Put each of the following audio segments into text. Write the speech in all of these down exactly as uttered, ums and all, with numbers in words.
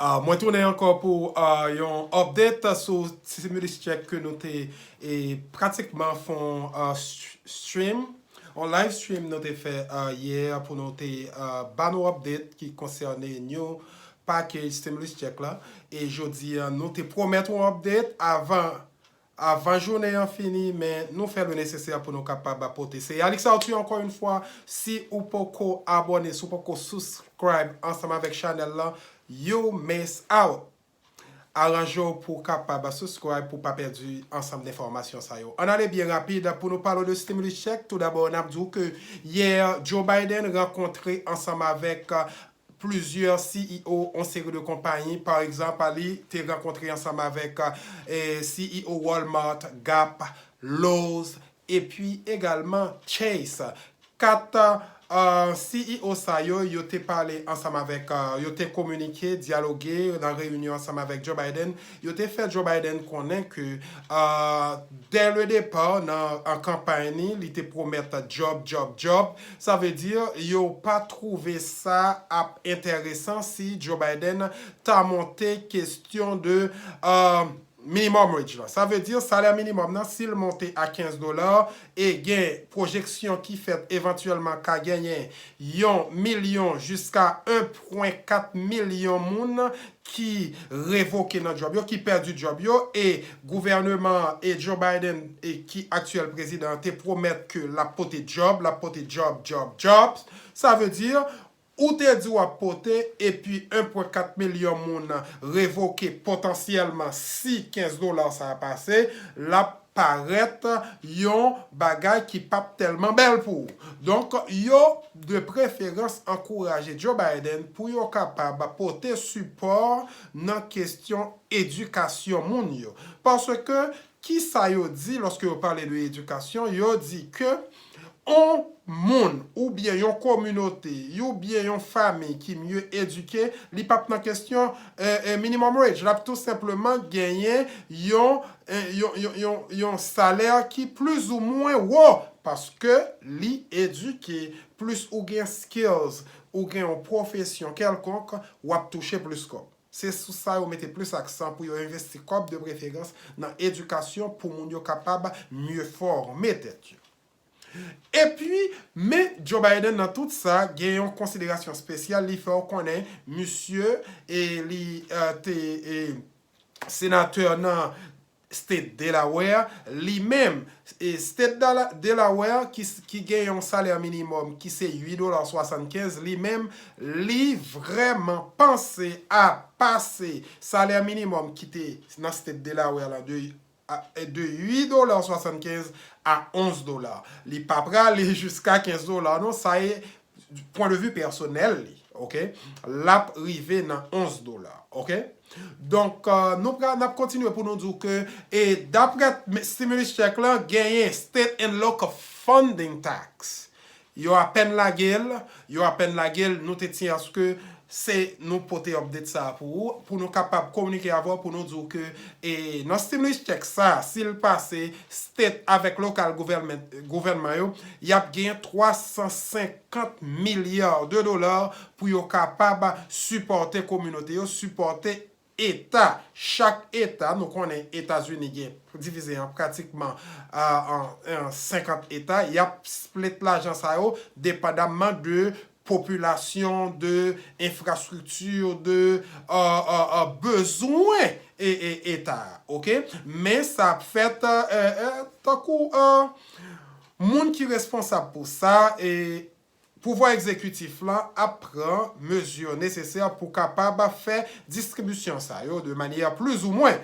Ah, mwen tounen ankò pou ah, yon update sou stimulus check ke nou te e, pratikman fè yon ah, st- stream, yon live stream nou te fè ah, yè pou nou te ah, ba nou update ki konsène new package stimulus check la. E jodi a, nou te pwomèt yon update avan avan jounen an fini, men nou fè le nesesè pou nou kapab pote. Se Alix Arthur ankò yon fwa. Si ou poko abòne, si ou poko subscribe ansanm avèk chanèl lan, you miss out. Aranje w pou w kapab subscribe pou w pa pèdi ansanm de enfòmasyon sa yo. Ann ale byen rapid pou nou pale de stimulus check. Toudabò, n ap di w ke yè Joe Biden rankontre ansanm avèk plizyè C E O yon seri de konpayi. Pa egzanp, li te rankontre ansanm avèk eh, C E O Walmart, Gap, Lowe's, epi egalman Chase. Kat uh, C E O sa yo, yo te pale ansanm avèk, uh, yo te kominike, dyaloge nan reyinyon ansanm avèk Joe Biden. Yo te fè Joe Biden konnen ke uh, dès le départ nan an kanpay ni, li te pwomèt job, job, job. Sa vle di, yo pa twouve sa ap enteresan si Joe Biden ta monte kestyon de uh, minimum wage la. Sa vle di salè minimòm nan, si l monte a kenz dola, e gen pwojeksyon ki fèt evantyèlman ka genyen yon milyon jiska en pwen kat milyon moun ki revoke nan djòb yo, ki pèdi djòb yo, e gouvèneman e Joe Biden e ki aktyèl prezidan te pwomèt ke l ap pote djòb, l ap pote djòb, djòb, djòb. Sa vle di ou te di w ap pote, epi en pwen kat milyon moun revoke potansyèlman si kenz dola sa a pase, l ap parèt yon bagay ki p ap tèlman bèl pou ou. Donk, yo de preferans ankouraje Joe Biden pou yo kapab pote sipò nan kestyon edikasyon moun yo. Paske, kisa yo di lòske yo pale de edikasyon? Yo di ke on moun oubyen yon kominote, oubyen yon fanmi ki mye edike, li p ap nan kestyon eh, eh, minimum wage. L ap tou senpleman genyen yon, eh, yon, yon, yon, yon salè ki plizoumwen wo paske li edike. Plis ou gen skills, ou gen yon pwofesyon kèlkonk, w ap touche plis kòb. Se sou sa yo mete plis aksan pou yo envesti kòb de preferans nan edikasyon pou moun yo kapab mye fòme tèt yo. Epi, men Joe Biden nan tout sa, gen yon konsiderasyon espesyal, li fè w konnen, misye, e li uh, te e, senatè nan state Delaware, li menm, e state Dela- Delaware ki, ki gen yon salè minimòm ki se uit dola swasannkenz, li menm, li vrèman panse a pase salè minimòm ki te nan state Delaware la de a- de uit dola swasannkenz a onz dola. Li pa prale jiska kenz dola non, sa e pwen de vi pèsonèl li, oke? L ap rive nan onz dola, oke? Donk, uh, nou pra, n ap kontinye pou nou di w ke, e daprè stimulus check lan, genyen state and local funding tax. Yo apèn lage l, yo apèn lage l, nou te tyen aske se nou pote update sa a pou ou, pou nou kapab kominike avè w, pou nou di w ke e nan stimulus check sa, si l pase, state avèk local government, gouvènman yo, y ap genyen twa san senkant milya de dola pou yo kapab sipòte kominote yo, sipòte eta. Chak eta, nou konnen Etazini gen divize an pratikman uh, an, an senkant eta, y ap split lajan sa yo depandamman de popilasyon, de enfrastrikti, de uh, uh, uh, bezwen e, e, eta a, oke? Men sa ap fèt uh, uh, tankou uh, moun ki responsab pou sa, e pouvwa egzekitif lan ap pran mezi nesesè pou kapab fè distribisyon sa yo de manyè plizoumwen,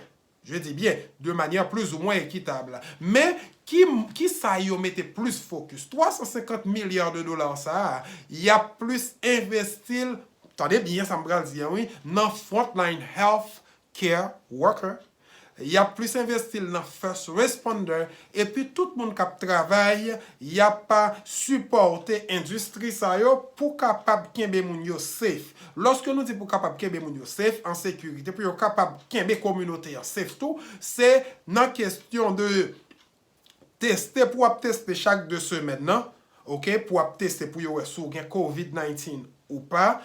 je dis bien, de manyè plizoumwen ekitab. Men, ki, ki sa yo mete plis fokis? Twa san senkant milya de dola sa a, y ap plis envesti l, tande byen sa m pral di an wi, nan frontline health care worker. Y ap plis envesti l nan first responder, epi tout moun k ap travay, y ap sipòte endistri sa yo pou kapab kenbe moun yo safe. Lòske nou di pou kapab kenbe moun yo safe, an sekirite, pou yo kapab kenbe kominote an safe tou, se nan kestyon de teste pou w ap teste chak de semèn nan, oke, pou w ap teste pou yo wè si w gen covid nineteen ou pa,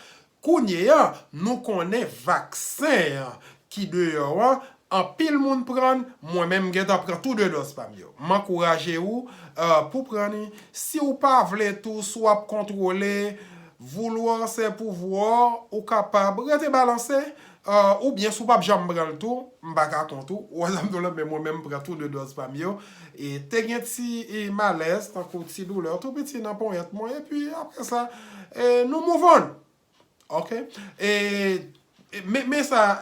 Kounye a, nou konnen vaksen an ki deyò an, anpil moun pran l, mwen menm m gentan pran tou de dòz pa m yo. M ankouraje ou uh, pou pran li. Si w pa vle tou, si w ap kontwole, vouloir c'est pouvoir, ou kapab rete balanse, uh, oubyen si w p ap janm pran l tou, m pa ka kont ou, ou wè sa m di w la, men mwen menm m pran tou de dòz pa m yo. E te gen ti e, malèz, tankou ti doulè, tou piti nan ponyèt mwen, epi apre sa, e, nou move on. Ok? E, e, men, men sa,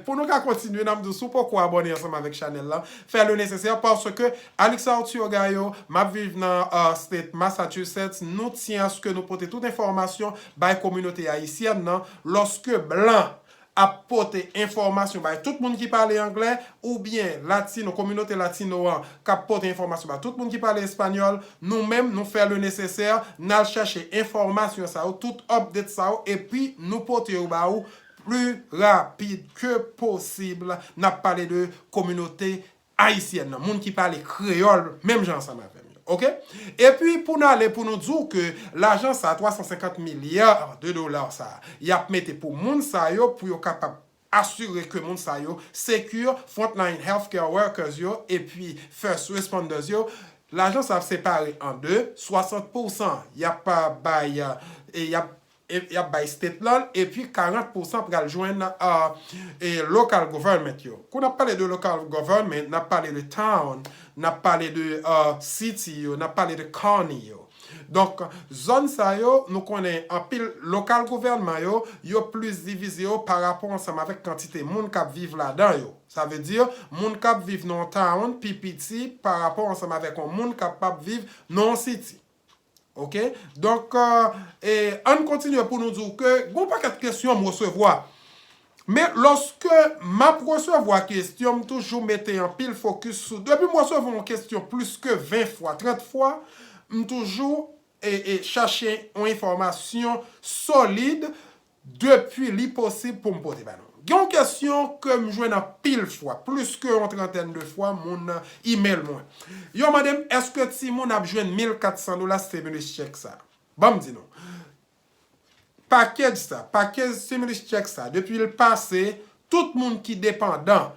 pou nou ka kontinye, n ap di w, si w poko abòne ansanm avèk chanèl la, fè le nesesè, paske Alex Arthur Gaillot, m ap viv nan uh, state Massachusetts, nou tyen aske nou pote tout enfòmasyon bay kominote ayisyèn nan, lòske blan ap pote enfòmasyon bay tout moun ki pale anglè, oubyen latino, kominote latino an k ap pote enfòmasyon bay tout moun ki pale espanyòl, nou menm, nou fè le nesesè, n al chèche enfòmasyon sa yo, tout update sa yo, epi nou pote yo ba ou pli rapid ke posib. N ap pale de kominote ayisyèn nan, moun ki pale kreyòl menm jan ansanm avè m yo. Ok? Epi pou n ale, pou nou di w ke lajan sa, twa san senkant milya de dola sa, y ap mete pou moun sa yo, pou yo kapab asire ke moun sa yo secure, frontline healthcare workers yo, epi first responders yo, lajan sa ap separe an de, swasant pousan y ap bay, e y ap e y ap bay state lan, epi karant pousan pral jwenn uh, e local government yo. Kou n ap pale de local government, n ap pale de town, n ap pale de uh, city yo, n ap pale de county yo. Donk, zòn sa yo, nou konnen anpil lokal gouvènman yo, yo plis divize yo parapò ansanm avèk kantite moun k ap viv ladan yo. Sa vle di, moun k ap viv nan yon town pi piti parapò ansanm avèk yon moun k ap ap viv nan yon city. Ok? Donk, e, ann kontinye pou nou di w ke gen yon pakèt kesyon m resevwa. Men lòske m ap resevwa kesyon, m toujou mete anpil fokis sou. Depi m resevwa yon kesyon plis ke ven fwa, trant fwa, m toujou e, e, chache yon enfòmasyon solid depi li posib pou m pote ba nou. Gen yon kesyon ke m jwenn anpil fwa, plis ke yon trantèn de fwa, moun email mwen. Yo mande m, èske timoun ap jwenn mil kat san dola stimulus check sa? Ban m di nou. Package sa, package stimulus check sa, depi l pase, tout moun ki depandan,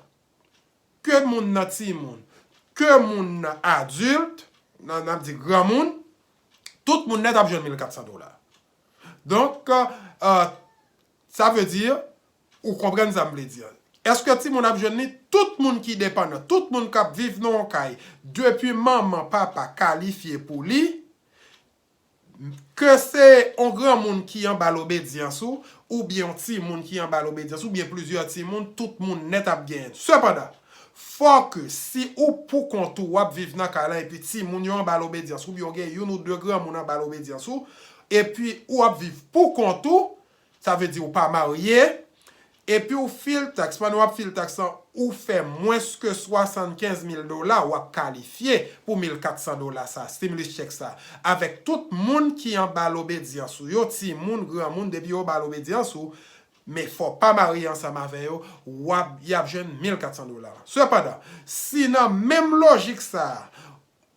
ke moun nan timoun, ke moun nan adilt, nan, n ap di granmoun, tout moun nèt ap jwenn mil kat san dola. Donk, euh, sa vle di, ou konprann sa m vle di. Èske timoun ap jwenn li? Tout moun ki depandan, tout moun k ap viv nan yon kay, depi manman, papa kalifye pou li, ke se yon granmoun ki anba lobedyans ou, oubyen yon timoun ki anba lobedyans, oubyen plizyè timoun, tout moun nèt ap genyen. Sepandan, fò ke si ou poukont ou, w ap viv nan kay la, epi timoun yo anba lobedyans, oubyen w gen youn ou de granmoun anba lobedyans ou, epi ou ap viv poukont ou, sa vle di ou pa marye, epi ou fil taks, pandan w ap fil taks lan, ou fè mwens ke swasannkenz mil dola, w ap kalifye pou mil kat san dola sa, stimulus check sa, avèk tout moun ki anba lobedyans ou yo, timoun, granmoun, depi yo anba lobedyans ou, men fò w pa marye ansanm avè yo, w ap, y ap jwenn mil kat san dola. Sepandan, si nan menm lojik sa,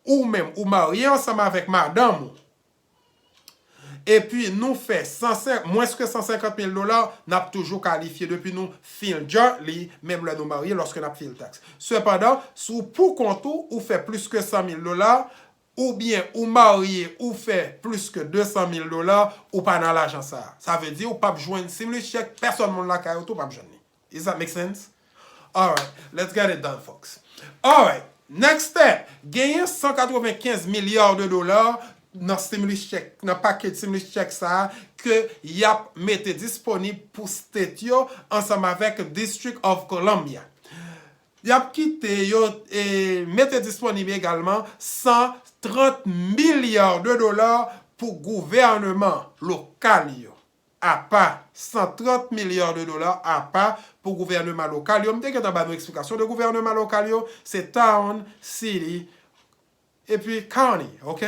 ou menm, ou marye ansanm avèk madanm ou, epi nou fè san senk, mwens ke san senkant mil dola, n ap toujou kalifye depi nou fil jointly, menm lè nou marye, lòske n ap fil taks. Sepandan, si w poukont ou, ou fè plis ke san mil dola, oubyen ou marye, ou fè plis ke de san mil dola, ou pa nan lajan sa a. Sa vle di ou p ap jwenn stimulus check, pèsòn moun lakay ou tou p ap jwenn li. Does that make sense? Alright, let's get it done, folks. Alright, next step. Genyen san katrevenkenz milya de dola nan stimulus check, nan package stimulus check sa a ke y ap mete disponib pou state yo ansanm avèk District of Columbia. Y ap kite yo e mete disponib egalman san trant milya de dola pou gouvèneman lokal yo. Apa, san trant milya de dola apa pou gouvèneman lokal yo. M te gentan ba nou eksplikasyon de gouvèneman lokal yo, se town, city, epi county, ok?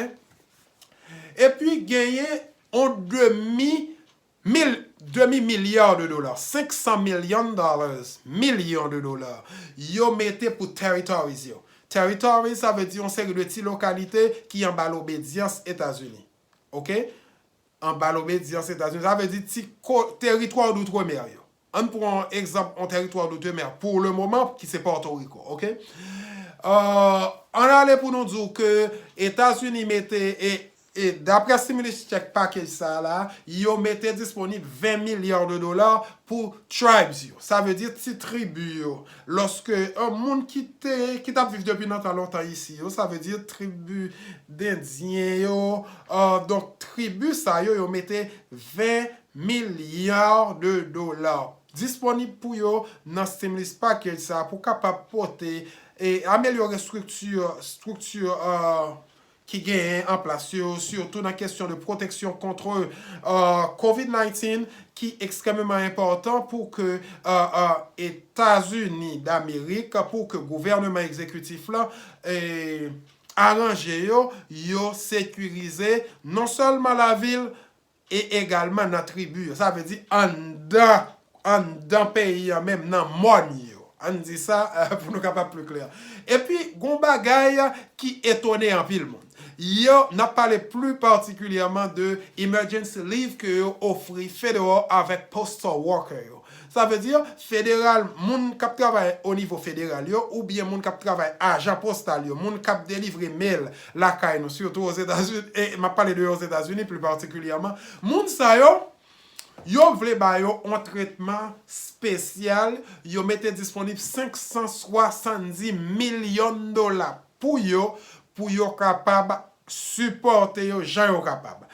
Epi genyen on demi mil, demi milya de dola, senk san milyon dollars, milyon de dola, yo mete pou territories yo. Territories, sa vle di yon seri de ti lokalite ki anba lobedyans Etazini. Ok? anba lobedyans Etazini, sa vle di ti ko- teritwa doutremer yo. Ann pran egzanp yon teritwa doutremer pou le moman ki se Pòtoriko, oke? Ann ale pou nou di w ke Etazini mete e e daprè stimulus check package sa la, yo mete disponib ven milya de dola pou tribes yo. Sa vle di ti tribi yo. Lòske yon moun ki te ki t ap viv depi nan tan lontan isi yo, sa vle di tribi dendyen yo. Donk tribi sa yo, yo mete ven milya de dola disponib pou yo nan stimulus package sa pou kapab pote e amelyore strikti strikti ki genyen an plas yo, sitou nan kesyon de pwoteksyon kont kovid nineteen ki ekstrèmeman enpòtan pou ke Etazini Damerik, pou ke gouvènman egzekitif la aranje yo, yo sekirize non sèlman lavil e egalman nan tribi yo. Sa vle di anndan anndan peyi an menm, nan mòn yo. Ann di sa pou nou kapab pli klè. Epi gon bagay ki etone anpil moun. Yo, n ap pale pli patikilyèman de emergency leave ke yo ofri federal avèk postal worker yo. Sa vle di federal, moun k ap travay o nivo federal yo, oubyen moun k ap travay ajan postal yo, moun k ap delivre mail lakay nou, sitou Ozetazini, e m ap pale de Ozetazini pli patikilyèman, moun sa yo, yo vle ba yo yon tretman espesyal, yo mete disponib senk san swasanndis milyon dola pou yo, pou yo kapab sipòte yo jan yo kapab.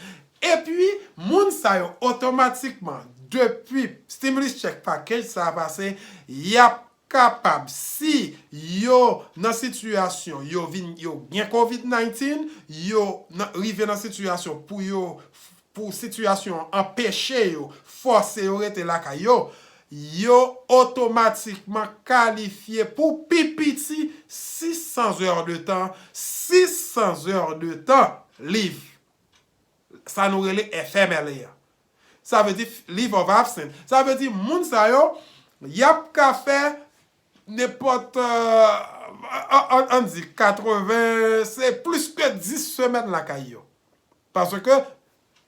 Epi, moun sa yo otomatikman, depi stimulus check package sa a pase, y ap kapab, si yo nan sitiyasyon, yo vin, yo gen kovid nineteen, yo nan, rive nan sitiyasyon pou yo, pou sitiyasyon an anpeche yo, fòse yo rete lakay yo, yo otomatikman kalifye pou pi piti sis san zè de tan, sis san zè de tan liv. Sa nou rele F M L A a. Sa vle di leave of absence. Sa vle di moun sa yo, y ap ka fè nenpòt, ann di katreven, se plis ke dis semèn lakay yo. Paske,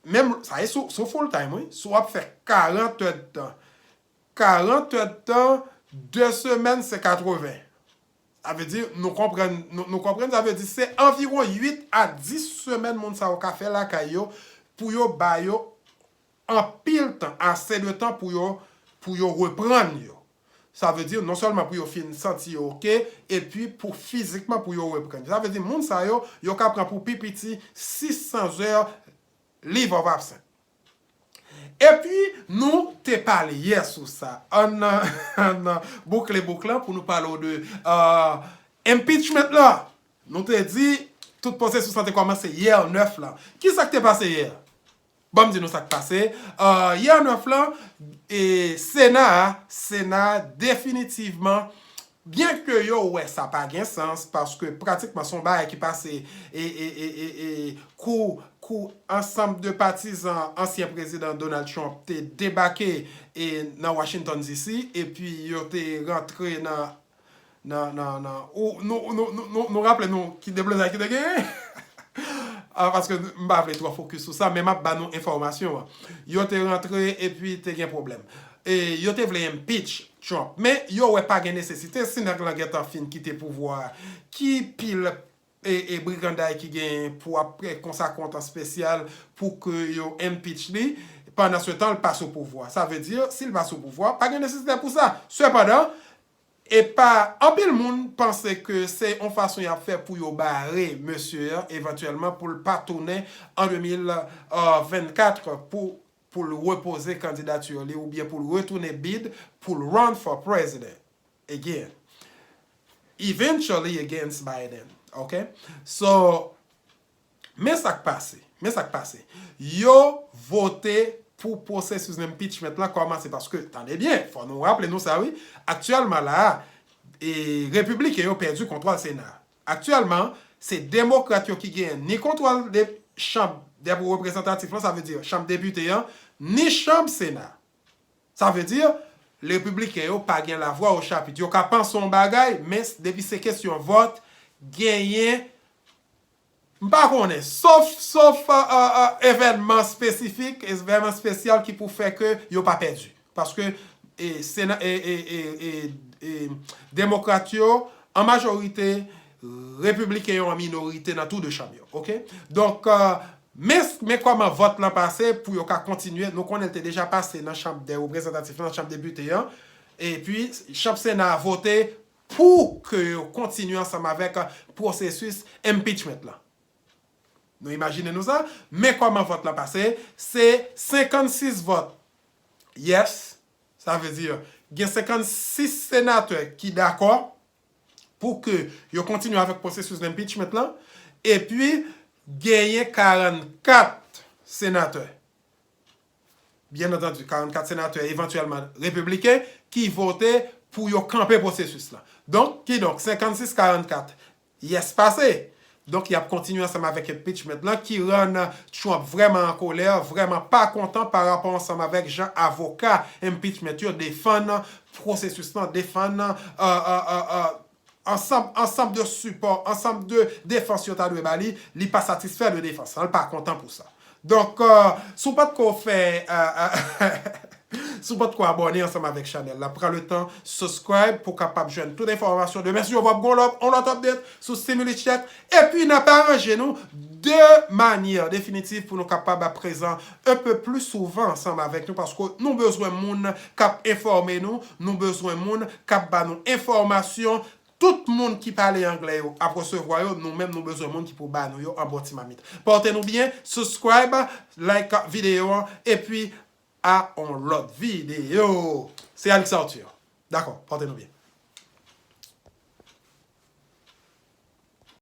menm, sa e sou, sou full time, wi. Si w ap fè karant èdtan, karant èdtan, de semèn, se katreven. Sa vle di, nou konprann, nou, nou konprann, sa vle di, se anviwon uit a dis semèn moun sa yo ka fè lakay yo pou yo ba yo anpil tan, ase de tan pou yo, pou yo reprann yo. Sa vle di, non sèlman pou yo fin santi yo oke, epi pou fizikman pou yo reprann. Sa vle di, moun sa yo, yo ka pran pou pi piti sis san zè leave of absence. Epi, nou te pale yè sou sa. Ann, ann boukle bouk lan pou nou pale w de impeachment lan. Nou te di, tout pwosesis lan te kòmanse yè nèf lan. Kisa k te pase yè? Ban m di nou sa k pase. Yè nèf lan, e, Sena a, Sena a definitivman, byen ke yo wè sa pa gen sans, paske pratikman se yon bagay ki pase e, e, e, e, e, kou, kou ansanm de patizan ansyen prezidan Donald Trump te debake e, nan Washington D C, epi yo te rantre nan, nan, nan, nan, ou, nou, nou, nou, nou, nou raple nou ki deblozay ki te genyen? Ah, paske m pa vle twò fokis sou sa, men m ap ba nou enfòmasyon an. Yo te rantre epi te gen pwoblèm. E yo te vle impeach Trump. Men yo wè pa gen nesesite, si nèg lan gentan fin kite pouvwa a, ki pil e, e briganday ki genyen pou ap pran konsa kont an espesyal pou ke yo impeach li, pandan se tan l pa sou pouvwa. Sa vle di, si l pa sou pouvwa, pa gen nesesite pou sa. Sepandan, e pa anpil moun panse ke se yon fason y ap fè pou yo bare mesye an evantyèlman pou l pa tounen an de mil vennkat pou, pou l repoze kandidati li oubyen pou l retounen bid pou l run for president again. Eventually against Biden. Ok? So, men sa k pase. Men sa k pase. Yo vote pou pwosesis impeachment lan kòmanse paske, tande byen, fò nou raple nou sa wi, aktyèlman la a, e, repibliken yo pèdi kontwòl Sena a. Aktyèlman, se demokrat yo ki genyen ni kontwòl de chanm de reprezantatif lan, sa vle di chanm depite an, ni chanm Sena. Sa vle di, repibliken yo pa gen lavwa o chapit. Yo ka panse yon bagay, men depi se kesyon vòt, genyen M pa konnen, sof, sof uh, uh, uh, evènman espesifik, evènman espesyal ki pou fè ke yo pa pèdi. Paske e, sena, e, e, e, e, e, demokrat yo an majorite, repibliken yo an minorite nan tou de chanm yo. Oke? Donk, uh, men, men kòman vòt lan pase pou yo ka kontinye. Nou konnen l te deja pase nan chanm de reprezantatif, nan chanm depite an. Epi, chanm sena a vote pou ke yo kontinye ansanm avèk pwosesis impeachment lan. Nou imajine nou sa? Men kòman vòt lan pase, se senkannsis vòt yes, sa vle di gen senkannsis senatè ki dakò pou ke yo kontinye avèk pwosesis impeachment lan, epi genyen karannkat senatè. Byen antandi, karannkat senatè evantyèlman repibliken ki vote pou yo kanpe pwosesis lan. Donk, kidonk, senkannsis karannkat, yes pase. Donk, y ap kontinye ansanm avèk impeachment lan ki rann Trump vrèman an kolè, vrèman pa kontan pa rapò ansanm avèk jan avoka impeachment yo defann pwosesis lan, defann uh, uh, uh, uh, ansanm, ansanm de sipò, ansanm de defans yo ta dwe ba li, li pa satisfè de defans lan, li pa kontan pou sa. Donk, uh, si w potko fè, uh, uh, si w potko abòne ansanm avèk chanèl la, pran le tan subscribe pou kapab jwenn tout enfòmasyon. Demen si yo w ap gon lòt, on lòt update sou Stimulus Check. Epi n ap aranje nou de manyè definitif pou nou kapab aprezan un peu plus souvent ansanm avèk nou, paske nou bezwen moun k ap enfòme nou, nou bezwen moun k ap ba nou enfòmasyon. Tout moun ki pale anglè yo ap resevwa yo, nou menm nou bezwen moun ki pou ba nou yo an bon ti mamit. Pòte nou byen, subscribe, like videyo an, epi a on lòt videyo. Se Alix Arthur. Dakò, pòte nou byen.